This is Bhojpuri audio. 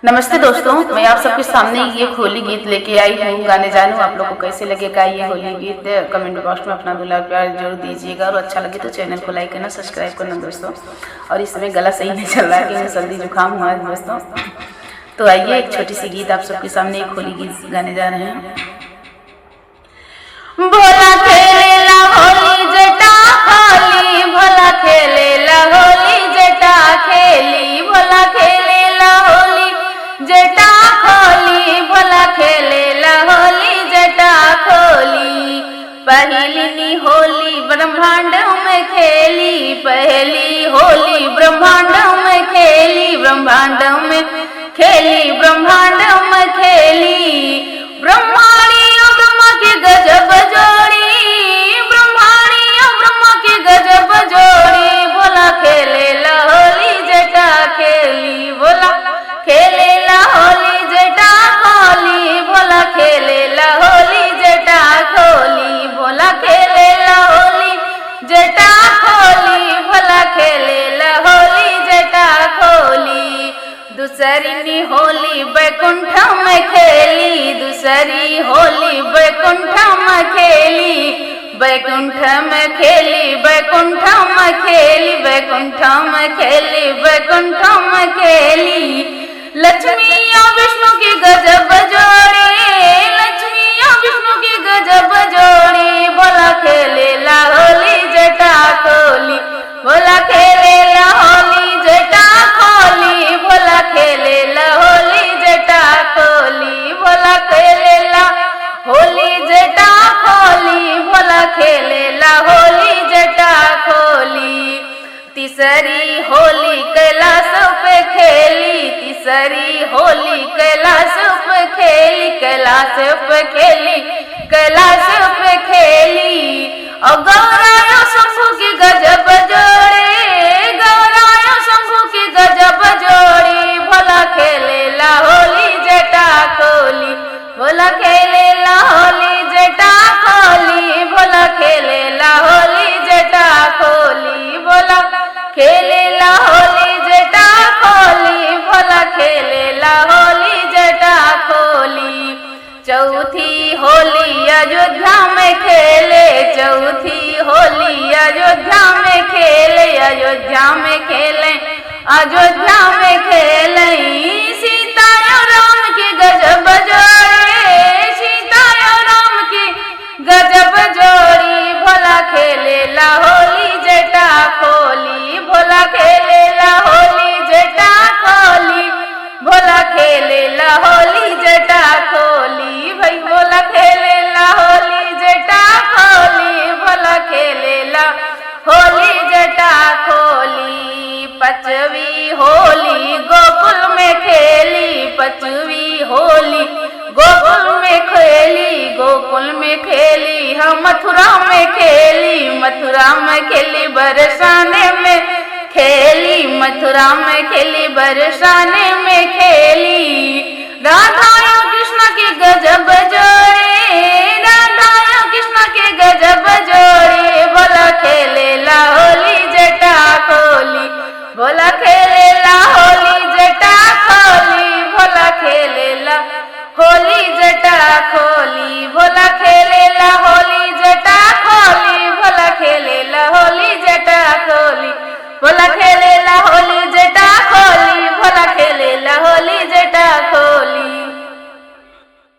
नमस्ते दोस्तों, मैं आप सबके सामने ये होली गीत लेके आई हूँ। गाने जानूँ आप लोग को कैसे लगेगा ये होली गीत। कमेंट बॉक्स में अपना दुलार प्यार जरूर दीजिएगा और अच्छा लगे तो चैनल को लाइक करना, सब्सक्राइब करना दोस्तों। और इस समय गला सही नहीं चल रहा है क्योंकि सर्दी जुकाम हुआ है दोस्तों। तो आइए एक छोटी सी गीत आप सबके सामने एक होली गीत गाने जा रहे हैं। भोला खेलेला होली जटा खोली, भोला खेलेला होली जटा खेली, भोला खेलेला होली जटा खोली, भोला खेलेला होली जटा खोली। पहली होली ब्रह्मांड में खेली, पहली होली ब्रह्मांड में खेली, ब्रह्मांड में खेली, ब्रह्मांड में खेली। ब्रह्माणी और ब्रह्मा की गजब जोड़ी, ब्रह्माणी और ब्रह्मा की गजब जोड़ी। भोला खेले होली जटा खेली, भोला खेले होली जटा खोली, भोला खेले होली जटा खोली, भोला खेले होली जटा खोली, भोला खेले होली जटा खोली। दूसरी होली बैकुंठ में खेली, दूसरी होली बैकुंठ में खेली, बैकुंठ में खेली, बैकुंठ में खेली, बैकुंठ में खेली, बैकुंठ में खेली। लक्ष्मी और विष्णु की गजब जोड़ी, लक्ष्मी और विष्णु की गजब जोड़ी। भोला खेले होली जटा खोली, भोला खेले होली जटा खोली, भोला खेले होली जटा खोली, भोला खेले होली जटा खोली, भोला खेले होली जटा खोली। तीसरी होली कैलाश पे खेली, तीसरी होली कैलाश पे खेली, कैलाश पे खेली, कैलाश पे खेली। और गौरा शंभू की गजब जोड़ी, गौरा शंभू की गजब जोड़ी। भोला खेले होली जटा खोली, भोला खेले होली जटा खोली, भोला खेले होली जटा खोली, भोला खेले होली जटा खोली, भोला खेले होली जटा खोली। चौथी होली अयोध्या में खेले, चौथी होली अयोध्या में खेले, अयोध्या में खेले, अयोध्या में खेले। सीता और राम की गजब जोड़ी, सीता और राम की गजब जोड़ी। भोला खेले होली जटा खोली, भोला खेले होली जटा खोली, भोला खेले होली जटा खोली, भाई भोला खेले होली जटा खोली, भोला खेले होली जटा खोली। पचवी होली गोकुल में खेली, पचवी होली गोकुल में खेली, गोकुल में खेली, हम मथुरा में खेली, मथुरा में खेली, बरसाने में खेली, मथुरा में खेली, बरसाने में खेली। राधा और कृष्ण की गजब जोड़ी, राधा और कृष्ण की गजब जोड़ी। भोला खेले होली जटा खोली, भोला खेले होली।